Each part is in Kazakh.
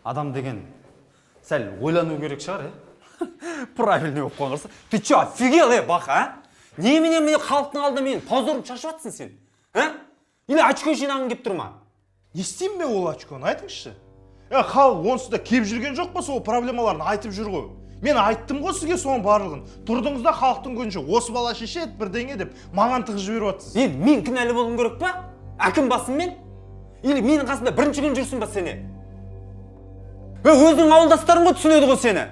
Адам деген сәл ойлану керек шығар, е? Правильный болып қалған қараса. Ты че, офигел, е, Баха, а? Немене, міне, халықтың алдында менің позорымды шашып жатсың сен? А? Или очко жинағың келіп тұр ма? Не істеймін мен ол очконы, айтыңызшы. Е, халық онсыз да келіп жүрген жоқ па, сол проблемаларын айтып жүр ғой. Мен айттым ғой сізге соның барлығын. Тұрдыңыз да халықтың көзінше осы бала шешеді бірдеңе деп маған тығып жіберіп жатсыз. Енді мен кінәлі болуым керек па? Әкім басым мен? Или менің қасымда бірінші күн жүрсің ба сен? Е, өзіңнің ауылдастарың ғой, түсінеді ғой сені.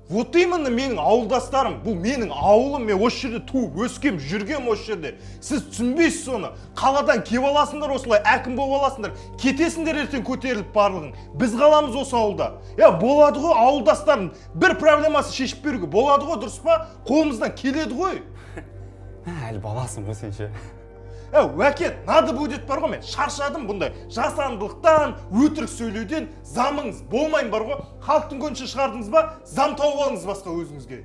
Вот именно, менің ауылдастарым, бұл менің ауылым, мен осы жерде туып өскем, жүргем осы жерде. Сіз түсінбейсіз соны. Қаладан келіп аласыңдар, осылай әкім болып аласыңдар, кетесіңдер ертең көтеріліп барлығын. Біз қаламыз осы ауылда. Я, болады ғой, ауылдастардың бір проблемасын шешіп беруге болады ғой, дұрыс па? Қолымыздан келеді ғой. Әлі баласың ғой сен ше. Ә, уәке, надо будет бар ғой, мен шаршадым бұндай жасандылықтан, өтірік сөйлеуден, замыңыз болмайын бар ғой. Халықтың көзінше шығардыңыз ба, зам тауып алыңыз басқа өзіңізге.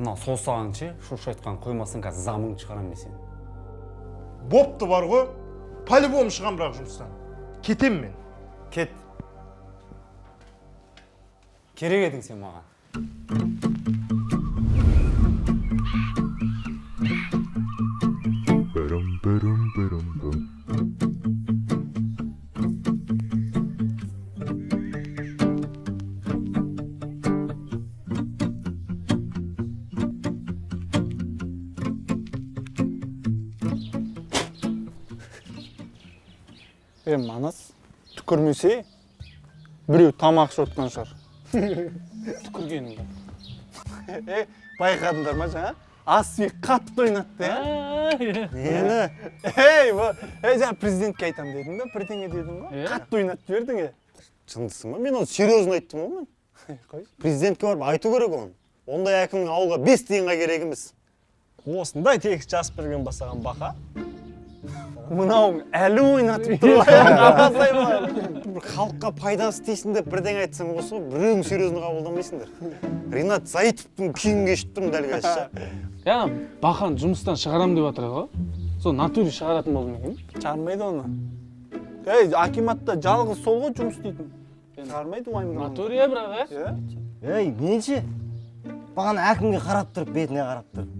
Мына саусағың ше, шошайтқан қоймасаң, қазір замыңды шығарамын мен сені. Бопты бар ғой, по-любому шығамын бірақ жұмыстан. Кетем мен. Кет. Керек едің сен маған. Бұрым, бұрым, бұрым, бұрым. Е, Манас, түкірмесе, біреу тамақ ішіп отқан шығар. Түкіргенім. Е, байқадыңдар ма, жаңа Асви қатты ойнатты, иә? Нені? Ей, ей, жаңа президентке айтамын дедің да, бірдеңе дедің ғой. Иә. Қатты ойнатып жібердің, е. Жындысың ба? Мен оны серьезно айттым ғой мен. Қойшы. Президентке барып айту керек оны. Ондай әкімнің ауылға 5 тиынға керек емес. Осындай текст жазып берген ба саған, Баха? Мынауың әлі ойнатып тұр ғой. Бір халыққа пайдасы тисін деп бірдеңе айтсаң, осы ғой, біреуің серьезно қабылдамайсыңдар. Ринат Заитовтың күйін кешіп тұрмын дәл қазір ше. Я, Баханы жұмыстан шығарам деп жатыр ғой. Сол натуре шығаратын болды ма екен? Шығармайды оны. Ей, акиматта жалғыз сол ғой жұмыс істейтін. Шығармайды, уайымдама. Натуре бірақ, ә? Иә. Ей, мен ше, бағана әкімге қарап тұрып, бетіне қарап тұрып,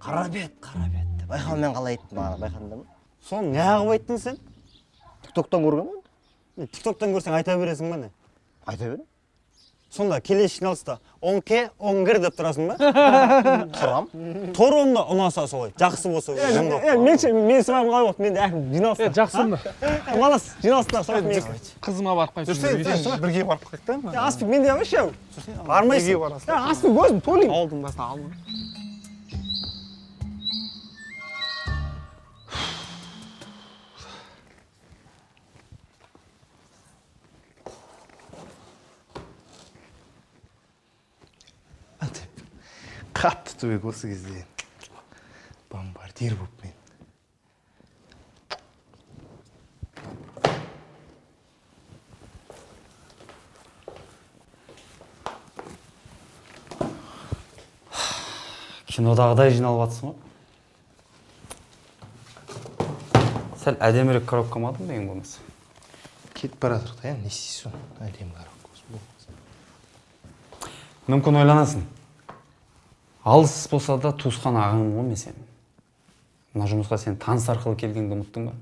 «Қара бет, қара бет» деп байқаумен қалай айттым бағана, байқадыңдар ма? Соны неғып айттың сен? Тиктоктан көрген ғой. Тиктоктан көрсең айта бересің ба, не? Айта беремін. Сонда келесі жиналыста «Оңке, оңгір» деп тұрасың ба? Тұрам. Тұр онда, ұнаса солай, жақсы болса жын болып Е, мен ше, менің сұрағым қалай болды? Мен де әкім жиналыста. Е, жақсы онда. Е, Манас, жиналыстағы сұрақ мен. Қызыма барып қайтып. Жүрсең, Бірге барып қайтайық та. Е, Аспик, мен де емес ше. Бармайсың. Бірге барасың. Е, Аспик, өзім төлеймін. Ауылдың басына алма. Қатты түбек осы кезде. Бомбардир болып мен. Кинодағыдай жиналып жатсың ғой. Сәл әдемірек коробка ма алдың деген болмаса? Кетіп бара жатырық та, не істейсің соны? Әдемі коробка болмаса. Мүмкін, ойланасың. Алыс болса да туысқан ағаң ғой мен сенің. Мына жұмысқа сен таныс арқылы келгеніңді ұмыттың ба?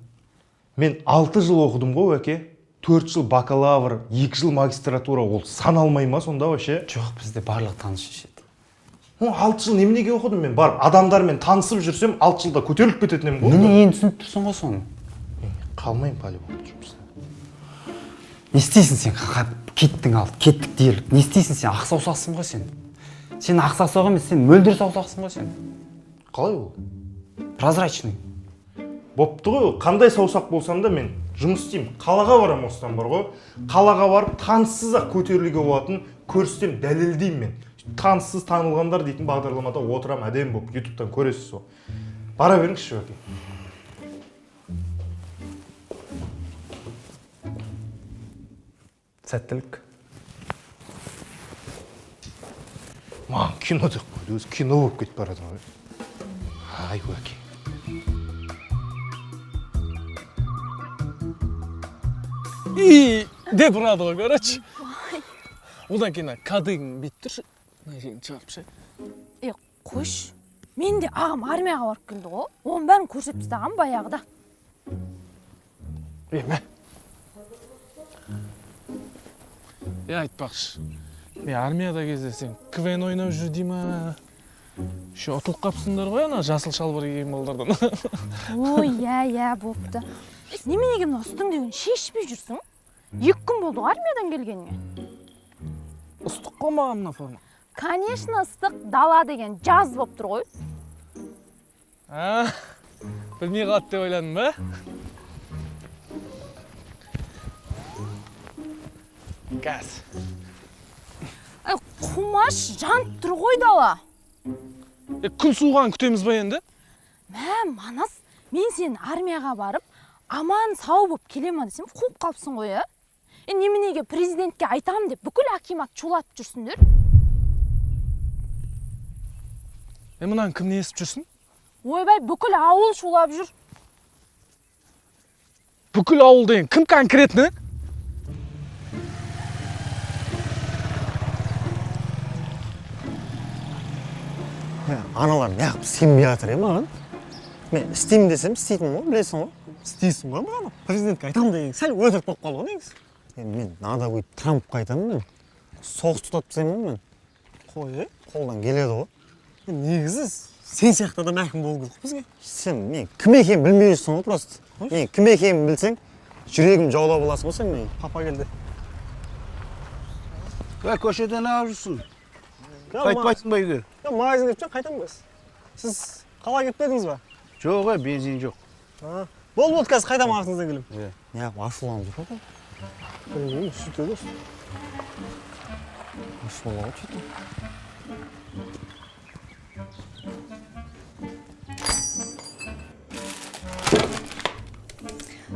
Мен 6 жыл оқыдым ғой, уәке. 4 жыл бакалавр, 2 жыл магистратура, ол саналмай ма сонда вообще? Жоқ, бізде барлық таныс шешеді. О, 6 жыл неменеге оқыдым мен? Барып адамдармен танысып жүрсем, 6 жылда көтеріліп кететін едім ғой. Міне, енді түсініп тұрсың ғой соны. Мен қалмаймын по-любому жұмыстан. Не істейсің сен? Кеттің ал, кеттік делік. Не істейсің сен? Ақ саусақсың ғой сен. Сен ақ саусақ емес, сен мөлдір саусақсың ғой сен. Қалай ол? Прозрачный. Бопты ғой, ол. Қандай саусақ болсам да, мен жұмыс істеймін. Қалаға барамын осыдан бар ғой. Қалаға барып таныссыз ақ көтерілуге болатынын көрсетемін, дәлелдеймін мен. «Таныссыз танылғандар» дейтін бағдарламада отырамын әдемі болып, Ютубтан көресіз сол. Бара беріңізші, уәке. Сәттілік. Маған кино деп қойды, өзі кино болып кетіп бара жатыр ғой. Ай, уәке. И деп ұрады ғой, короче. Одан кейін ана кадыгың бүйтіп тұршы, мына жерін шығарып ше. Е, қойшы. Мен де ағам армияға барып келді ғой. Оның бәрін көрсетіп тастаған баяғыда. Е, мә. Е, айтпақшы. Мен армияда кезде сен КВН ойнап жүр дей ма? Еще ұтылып қапсыңдар ғой ана жасыл шалбар киген балдардан. Ой, иә, иә, бопты. Неменеге мына үстіңдегіні шешпей жүрсің? 2 күн болды ғой армиядан келгеніңе. Ыстық қой маған мына форма. Конечно, ыстық, дала деген жаз болып тұр ғой. А, білмей қалады деп ойладым ба? Газ. Ай, қумаш, жанып тұр ғой дала. Е, күн суығанын күтеміз ба енді? Мә, Манас, мен сен армияға барып, аман сау болып келе ма десем, қуып қалыпсың ғой, ә? Е, неменеге президентке айтам деп бүкіл акимат шулатып жүрсіңдер? Е, мынаны кім не естіп жүрсің? Ойбай, бүкіл ауыл шулап жүр. Бүкіл ауыл деген кім конкретно? Аналар неғып сенбей жатыр е маған? Мен істеймін десем істейтінмін ғой, білесің ғой. Істейсің ғой маған. Президентке айтамын деген сәл өтірік болып қалды ғой негізі. Енді мен надо будет Трампқа айтамын мен. Соғыс тоқтатып тастаймын ғой мен. Қой, е? Қолдан келеді ғой. Негізі сен сияқты адам әкім болу керек бізге. Сен мен кім екенін білмей жүрсің ғой просто. Мен кім екенін білсең, жүрегім жаулап аласың ғой сен мені. Папа келді. Е, көшеде неғып жүрсің? Қайтпайсың ба үйге? Магазинге кетіп қайтамын қазір. Сіз қалаға кетіп едіңіз ба? Жоқ, е, бензин жоқ. Болды, болды, қазір қайтамын, артыңыздан келемін. Неғып ашуланып жүр папа? Білмеймін, сөйтеді осы. Ашулы ғой что-то.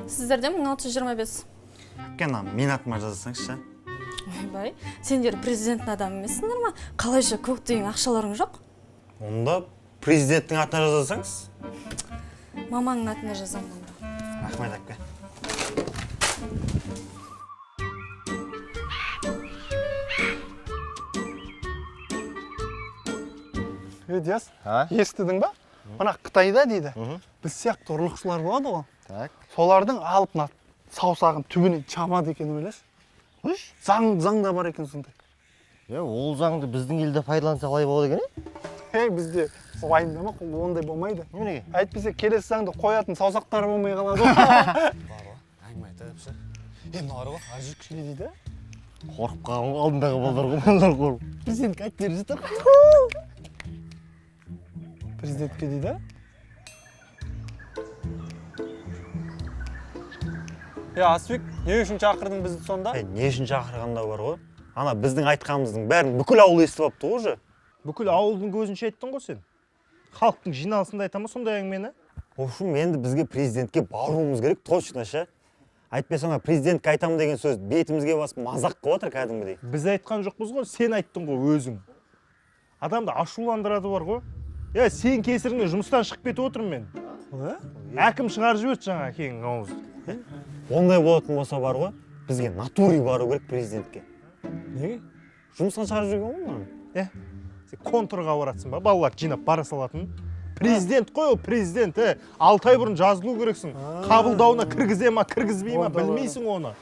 Сіздерде 1625. Әпке, ана менің атыма жазсаңызшы. Ойбай, сендер президенттің адамы емессіңдер ма? Қалайша көк тиын ақшаларың жоқ? Онда президенттің атына жазсаңыз. Мамаңның атына жазамын онда. Рахмет, әпке. Е, Диас, естідің ба? Мына Қытайда дейді, біз сияқты ұрлықшылар болады ғой. Так. Солардың алып мына саусағын түбінен чабады екен, ойлашы. Заң, заң да бар екен сондай. Е, ол заңды біздің елде пайдаланса қалай болады екен, е? Ей, бізде уайымдама, ондай болмайды. Неменеге? Әйтпесе келесі заңды қоятын саусақтары болмай қалады ғой. Әңгіме айтып ше. Е, мыналар ғой, ар жүр. Не дейді? Қорқып қалған ғой, алдындағы балдар ғой, балалар қорқып. Президентке айтып беріп жатыр. Президентке дейді? Е, Асбек, не үшін шақырдың бізді сонда? Е, не үшін шақырғанда бар ғой? Ана біздің айтқанымыздың бәрін бүкіл ауыл естіп алыпты ғой уже. Бүкіл ауылдың көзінше айттың ғой сен. Халықтың жиналысында айта ма сондай әңгімені? В общем, енді бізге президентке баруымыз керек точно ше. Әйтпесе ана президентке айтамын деген сөз бетімізге басып мазақ қылып жатыр кәдімгідей. Біз айтқан жоқпыз ғой, сен айттың ғой өзің. Адамды ашуландырады бар ғой. Е, сен кесіріңнен жұмыстан шығып кетіп отырмын мен. Әкім шығарып жіберді жаңа әкеңнің ауызын. Ондай болатын болса бар ғой, бізге натуре бару керек президентке. Неге? Жұмыстан шығарып жіберген ғой мынаны. Е, сен контрға баратсың ба? Балалар жинап бара салатын. Президент қой ол, президент, е. 6 ай бұрын жазылу керексің. Қабылдауына кіргізе ма, кіргізбей ма, білмейсің оны.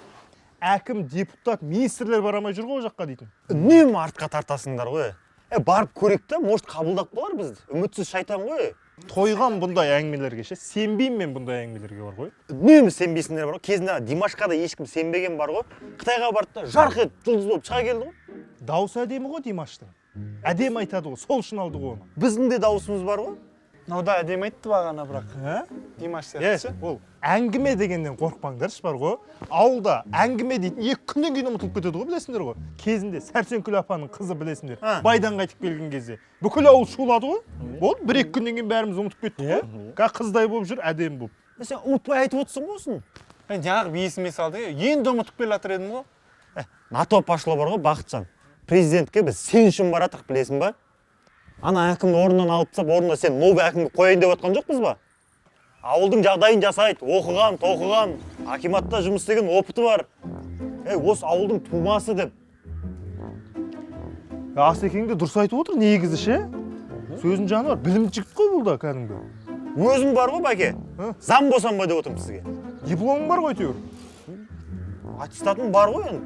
Әкім, депутат, министрлер бара алмай жүр ғой ол жаққа дейтін. Үнемі артқа тартасыңдар ғой. Е, барып көрейік та, может қабылдап қалар бізді. Үмітсіз шайтан ғой. Тойған бұндай әңгімелерге ше, сенбеймін мен бұндай әңгімелерге бар ғой. Үнемі сенбейсіңдер бар ғой. Кезінде Димашқа да ешкім сенбеген бар ғой. Қытайға барды да жарқ етіп жұлдыз болып шыға келді ғой. Дауысы әдемі ғой Димаштың. Әдемі айтады ғой, сол үшін алды ғой оны. Біздің де дауысымыз бар ғой. Мынау да әдемі айтты бағана бірақ. Димаш Е, сияқты ше. ол әңгіме дегеннен қорықпаңдаршы бар ғой. Ауылда әңгіме дейтін 2 күннен кейін ұмытылып кетеді ғой, білесіңдер ғой. Кезінде Сәрсенкүл апаның қызы білесіңдер. Байдан қайтып келген кезде бүкіл ауыл шулады ғой. Болды, 1-2 күннен кейін бәріміз ұмытып кеттік қой. Қазір қыздай болып жүр, әдемі болып. Сен ұмытпай айтып отырсың ғой осыны. Мен неғып есіме салды, енді ұмытып келе жатыр едім ғой. НАТО пошло бар ғой, Бақытжан. Президентке біз сен үшін баратырық, білесің ба? Ана әкімді орнынан алып тастап, орнына сен новый әкімді қояйын деп жатқан жоқпыз ба? Ауылдың жағдайын жасайды, оқыған, тоқыған, акиматта жұмыс істеген опыты бар. Ей, осы ауылдың тумасы деп. Асекең де дұрыс айтып отыр негізі ше. Сөздің жаны бар, білімді жігіт қой бұл да кәдімгі. Өзім бар ғой, бәке. Зам болсам ба деп отырмын сізге. Дипломың бар ғой әйтеуір. Аттестатым бар ғой енді.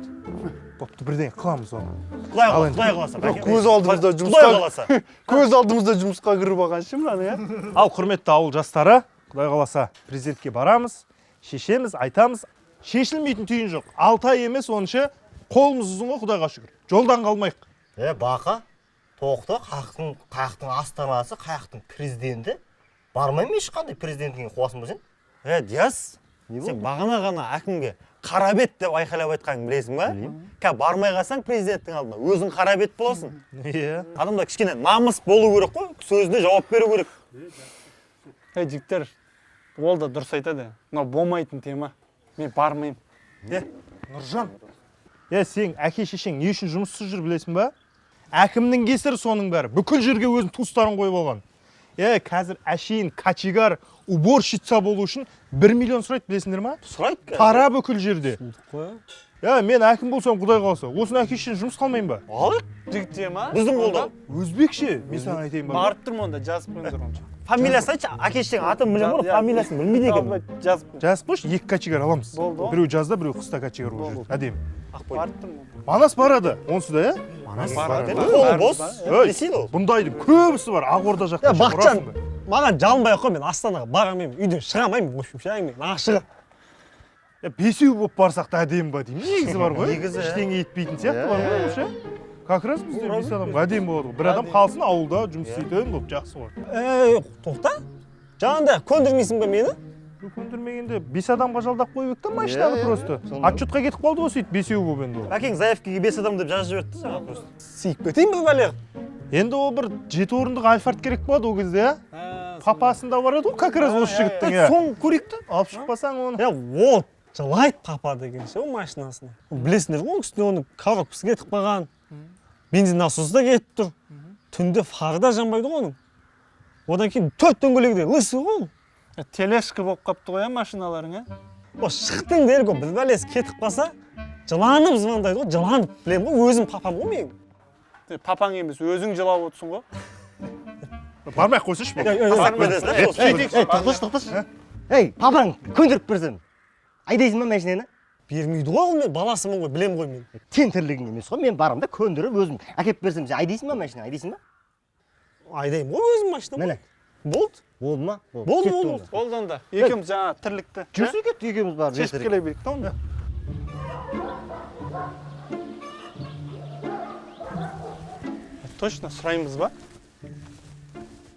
Бопты, бірдеңе қыламыз оны. Құдай құдай қаласа, бәке. Көз алдымызда Құдай жұмысқа қаласа. Көз алдымызда жұмысқа кіріп алған ше мынаны, иә? Ал құрметті ауыл жастары, құдай қаласа президентке барамыз, шешеміз, айтамыз. Шешілмейтін түйін жоқ. 6 ай емес, оныншы қолымыз ұзын ғой, құдайға шүкір. Жолдан қалмайық. Бақа, тоқта, қаяқтың астанасы, қаяқтың президенті. Бармаймын ешқандай президентіңе, қуасың ба сен? Диас, сен бағана ғана әкімге қарабет деп айқайлап айтқанын білесің ба? Қазір бармай қалсаң президенттің алдына өзің қарабет боласың. Иә. Адамда кішкене намыс болу керек қой, сөзіне жауап беру керек. Жігіттер, ол да дұрыс айтады. Мынау болмайтын тема. Мен бармаймын. Нұржан. Сен әке шешең не үшін жұмыссыз жүр білесің ба? Әкімнің кесірі соның бәрі. Бүкіл жерге өзінің туыстарын қойып алған. Қазір әшейін кочегар, уборщица болу үшін 1 миллион сұрайды, білесіңдер ма? Сұрайды қазір. Пара бүкіл жерде. Мен әкім болсам, құдай қаласа, осыны әке шешең жұмыс қалмайын ба? Алайық. Жігіттер ма? Біздің қолда. Өзбекше, мен саған айтайын ба? Барып тұрмын онда, жазып қойыңдар онша. Фамилиясын айтшы, әке шешең атын білемін ғой, фамилиясын білмейді екенмін. Жазып қой. Жазып қойшы, 2 кочегар аламыз. Болды. Біреу жазда, біреу қыста кочегар болып жүреді. Әдемі. Барып тұрмын. Манас барады, онсыз да, Манас барады. Қолы бос. Ей, Не істейді ол? Бұндайдың көбісі бар, Ақорда жақта. Бақытжан, маған жалынбай ақ қой, мен Астанаға бара алмаймын, үйден шыға алмаймын, в общем, ше, әңгіме, ашығы. Бесеу болып барсақ та әдемі ба деймін, негізі бар ғой. Негізі, ештеңе етпейтін сияқты бар ғой, ше. Как раз бізде 5 адамға әдемі болады ғой. Бір адам қалсын ауылда жұмыс істейтін болып, жақсы ғой. Тоқта. Жаңағындай көндірмейсің ба мені? Көндірмегенде 5 адамға жалдап қойып едік та машинаны просто. Отчетқа кетіп қалды ғой сөйтіп бесеу болып енді ол. Әкең заявкаға 5 адам деп жазып жіберді жаңа просто. Сиіп кетейін бе бәле? Енді ол бір 7 орындық Альфард керек болады ол кезде, ә? Папасында бар еді ғой как раз осы жігіттің, ә. Соны көрейік та. Алып шықпасаң оны. Ол жылайды папа деген ше, ол машинасына. Білесіңдер ғой, оның үстіне оның коробкасы кетіп қалған. Бензин насосы да кетіп тұр. Түнде фары да жанбайды ғой оның. Одан кейін 4 дөңгелегі де лысый ғой ол. Тележка болып қапты ғой, машиналарың, ә? О, шықтың делік ғой, бір бәлесі кетіп қалса, жыланып звондайды ғой, жыланып. Білемін ғой, өзім папам ғой менің. Папаң емес, өзің жылап отырсың ғой. Бармай ақ қойсайшы. Тоқташы, тоқташы. Ей, папаң көндіріп берсем. Айдайсың ба машинаны? Бермейді ғой ол, мен баласымын ғой, білемін ғой мен. Сен тірлігің емес қой, мен барамын да көндіріп өзім әкеп берсем, сен айдайсың ба машина, айдайсың ба? Айдаймын ғой өзім машина. Міне. Болды. Болды ма? Болды, болды. Болды онда. Екеуміз жаңа тірлікті. Жүрсе кетті, екеуміз барып шешіп келе берейік та онда. Точно сұраймыз ба?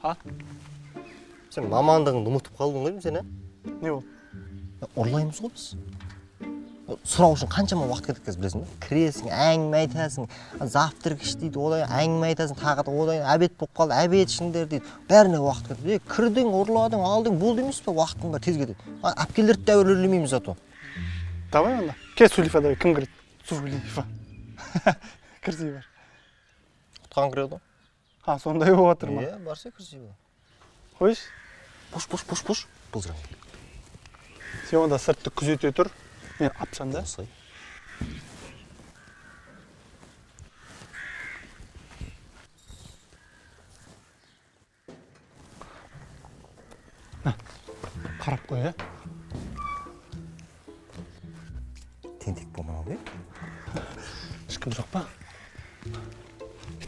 А? Сен мамандығыңды ұмытып қалдың ғой сен, ә? Не болды? Ұрлаймыз ғой біз. Сұрау үшін қаншама уақыт кетеді қазір, білесің бе? Кіресің, әңгіме айтасың, завтрак іш дейді, одан әңгіме айтасың, тағы да одан обед болып қалды, обед ішіңдер дейді. Бәріне уақыт кетеді. Кірдің, ұрладың, алдың, болды емес пе, уақытың бар, тез кетеді. Әпкелерді де әуелемейміз зато. Давай онда. Кел, Сулифа, давай, кім кіреді? Сулифа. Кірсей бар. Ұтқан кіреді ғой. А, сондай болып жатыр ма? Иә, барса кірсей бар. Қойшы. Пуш, пуш, пуш, пуш. Былжырам. Сен онда сыртты күзете тұр. Мен апшам да. Қарап қой, ә? Тентек болмау керек. Ешкім жоқ па?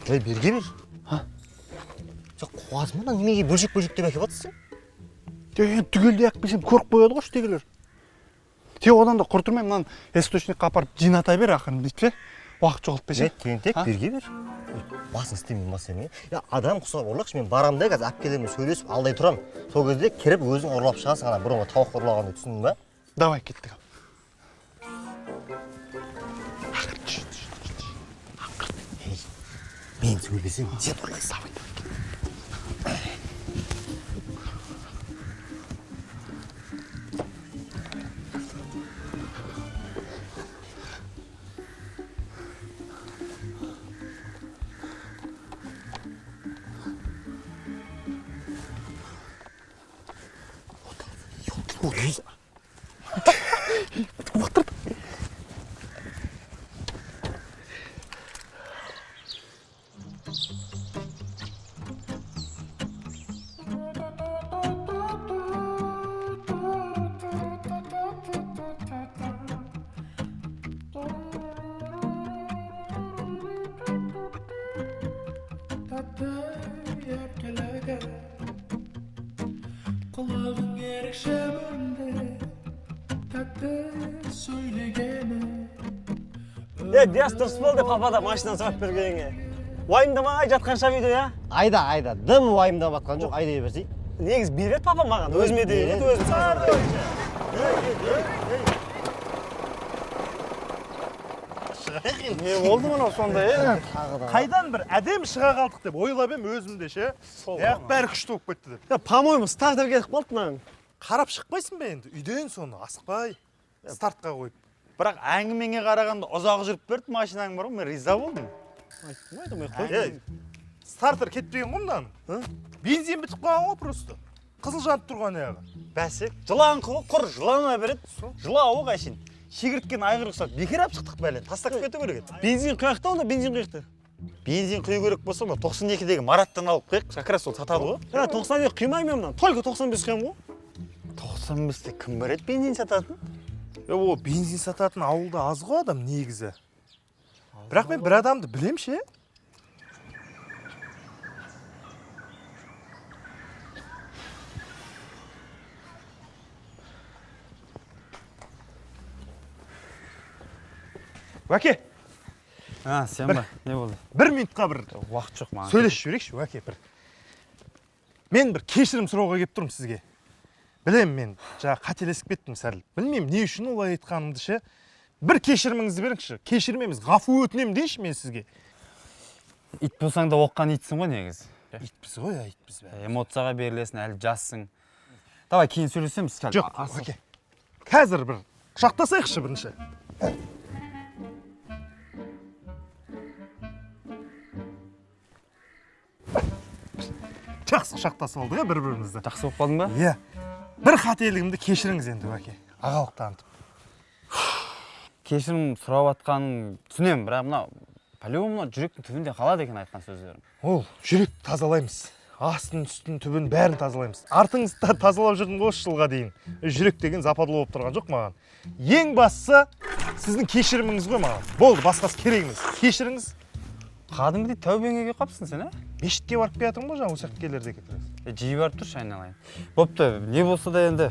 Ей, берге бер. А? Сен қуасың ба, неменеге бөлшек-бөлшек деп әкеп жатырсың? Енді түгелдей ақ берсем көріп қояды ғой іштегілер. Те одан да құртырмай мынаны источникқа апарып жината бер ақырын дейді ше. Уақыт жоғалтпай ше. Тентек, берге бер. Басын істемеймін ба сен? Адам құсап ұрлақшы, мен барамын да қазір әпкелермен сөйлесіп алдай тұрамын. Сол кезде кіріп өзің ұрлап шығасың, ана бұрынғы тауық ұрлағандай, түсіндің ба? Давай, кеттік. Мен сөйлесем, сен ұрлайсың. Давай, давай. Е, Диас, дұрыс болды папада машина сұрап бергеніңе. Уайымдамай жатқан шығар үйде, иә? Айда, айда, дым уайымдап жатқан жоқ, айдай берсей. Негізі береді папа маған, өзіме де береді, өзім. Шығайық енді. Не болды мынау сонда, е? Қайдан бір әдемі шыға қалдық деп ойлап ем өзім де ше. Аяқ бәрі күшті болып кетті деп. Я, по-моему, стартер кетіп қалды мынаның. Қарап шықпайсың ба енді? Үйден соны асықпай стартқа қойып. Бірақ әңгімеңе қарағанда ұзақ жүріп берді машинаң бар ғой, мен риза болдым. Айттым, айттым, қой. Ей, стартер кетпеген ғой мынаның. Бензин бітіп қалған ғой просто. Қызыл жанып тұрған аяғы. Бәсе, жылаңқы ғой, құр жылана береді. Жылауық әшейін. Шегірткен айғыр ұқсап бекер алып шықтық бәле, тастап кету керек еді. Бензин құяқ та онда, бензин құяқты. Бензин құю керек болса, мына 92-дегі Мараттан алып құйық, как раз ол сатады ғой. Е, 92 құймаймын мен мынаны, только 95 құямын ғой. 95-те кім бар еді бензин сататын? Е, ол бензин сататын ауылда аз ғой адам негізі. Бірақ мен бір адамды білем ше. Уәке. А, сен ба? Не болды? Бір минутқа бір уақыт жоқ маған. Сөйлесіп жіберейікші, Уәке, бір. Мен бір кешірім сұрауға келіп тұрмын сізге. Білемін, мен жаңа қателесіп кеттім сәл. Білмеймін, не үшін олай айтқанымды ше. Бір кешіріміңізді беріңізші. Кешірім емес, ғафу өтінемін дейінші мен сізге. Ит болсаң да оққан итсің ғой негізі. Итпіз ғой, итпіз бәрі. Эмоцияға берілесің, әлі жассың. Давай кейін сөйлесеміз. Жоқ, Уәке. Қазір бір құшақтасайықшы бірінші. Жақсы құшақтасып алдық, бір-бірімізді. Жақсы болып қалдың ба? Иә. Бір қателігімді кешіріңіз енді, Уәке. Ағалық танытып. Кешірім сұрап жатқанын түсінемін, бірақ мынау по-любому мынау жүректің түбінде қалады екен айтқан сөздерім. Ол жүректі тазалаймыз. Астын, үстін, түбін бәрін тазалаймыз. Артыңызды да тазалап жүрдім ғой осы жылға дейін. Жүрек деген западлы болып тұрған жоқ маған. Ең бастысы сіздің кешіріміңіз ғой маған. Болды, басқасы керек емес. Кешіріңіз. Кәдімгідей тәубеңе келіп қалыпсың сен, ә? Мешітке барып келатырмын ғой жаңа, осы жаққа келерде как раз. Жиі барып тұршы, айналайын. Бопты, не болса да енді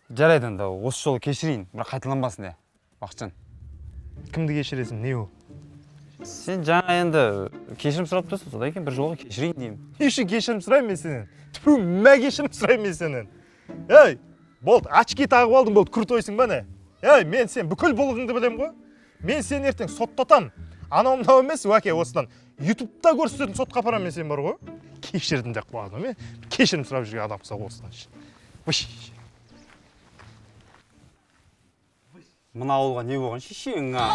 жарайды енді, осы жолы кешірейін, бірақ қайталанбасын де, Бақытжан. Кімді кешіресің, не ол? Сен жаңа енді кешірім сұрап тұрсың, содан кейін бір жолға кешірейін деймін. Не үшін кешірім сұраймын мен сенен? Тіпу, мә кешірім сұраймын мен сенен. Ей, болды, очки тағып алдың, болды, крутойсың ба не? Ей, мен сен бүкіл былығыңды білемін ғой. Мен сені ертең соттатамын. Анау мынау емес, Уәке, осыдан ютубта көрсететін сотқа апарамын мен сен бар ғой. Кешірдім деп қойдым мен. Кешірім сұрап жүрген адам ұқсап осыдан. Мына ауылға не болған шешең, а?